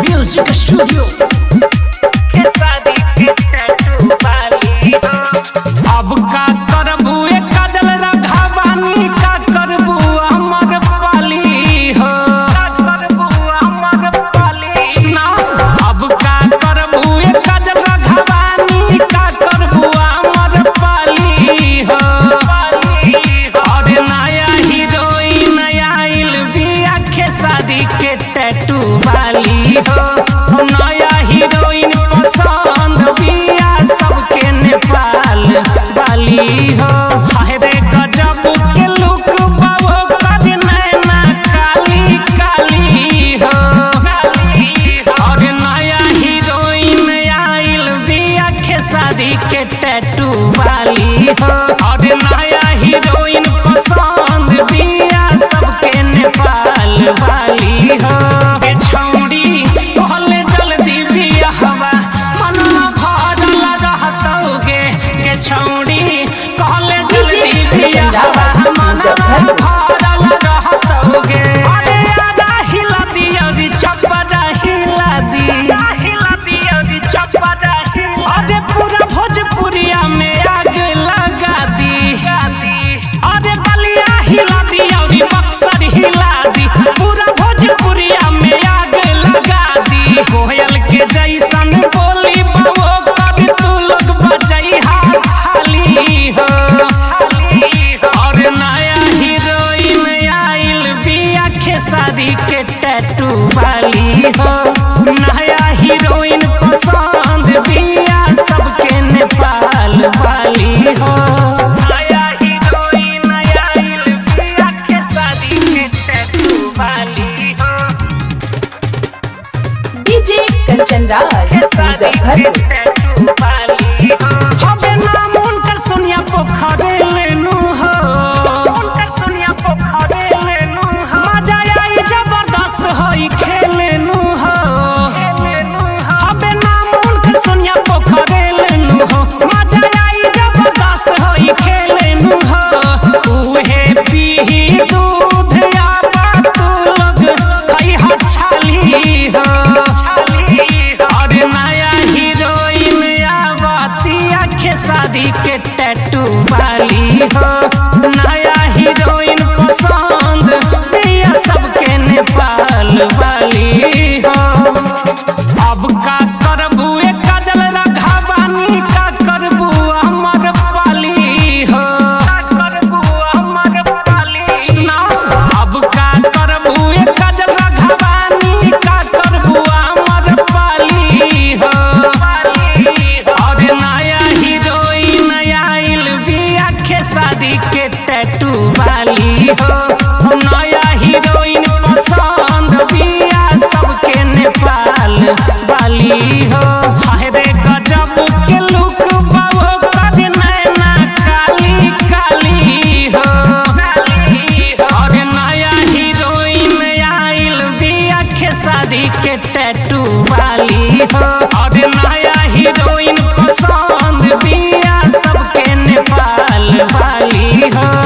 Music Studio. Khesari के tattoo वाली हो। अब का करबू ए काजल राघवानी, का करबू अमर पाली हो, का करबू अमर पाली। सुना, अब का करबू ए काजल राघवानी, का करबू अमर पाली हो। और नया हीरोइन आइल बिया खेसारी के टैटू वाली हो। नया हीरोइन पसंद बिया सबके नेपाल वाली हो। हाय रे गजब के लुक बाबो कर नैना काली काली हो। और नया हीरोइन आइल बिया खेसारी के टैटू वाली हो। और नया हीरोइन पसंद बिया सबके नेपाल वाली हो। ए छौड़ी कहले जल्दी बियाहवा, मनवा भरल रहतौगे। गे छौड़ी कहले डीजे जल्दी कंचन बियाहवा, राज, मनवा मुजफ्फरपुर। भरल रहतौगे। अरे आरा हिला दियौ रे छप्परा हिला दी, अरे पूरा भोजपुरिया में आग लगा दी। अरे बलिया हिला दी और बक्सर हिला दी, पूरा भोजपुरिया में आग लगा दी। कोयल के जैसन बोली बाबो कभी तू लोग बजई हाथ खाली हो। और नया हीरोइन आइल बिया खेसारी के टैटू वाली हो। नया हीरोइन पसंद बिया सबके नेपाल वाली हो। नया हीरोइन आइल बिया खेसारी के टैटू वाली हो। डीजे कंचन राज, मुजफ्फरपुर। हबे नाम उनकर सोनिया पोखरे लेनू हो, उनकर सोनिया पोखरे लेनू हो। मजा आई जबरदस्त होई खेलेनू हो। हबे नाम उनकर सोनिया पोखरे लेनू हो, मजा आई जबरदस्त होई खेलेनू हो। उहे पीही दूध या तू लोग खैहा छाली हो। और नया हीरोइन आवतिया खेसारी के टैटू वाली हो। नया हीरोइन पसंद बिया सबके नेपाल वाली हो। अब का करबू ए काजल राघवानी, का करबू अमर पाली हो, का करबू अमर पाली। सुना, अब का करबू ए काजल राघवानी, का करबू अमर पाली हो। और नया हीरोइन आइल बिया खेसारी के टैटू वाली हो। नया हीरोइन पसंद बिया सबके नेपाल वाली हो। हाय रे गजब के लुक बाबो कर नैना काली काली हो। और नया हीरोइन आइल बिया खेसारी के टैटू वाली हो। और नया हीरोइन पसंद बिया सबके नेपाल वाली हो।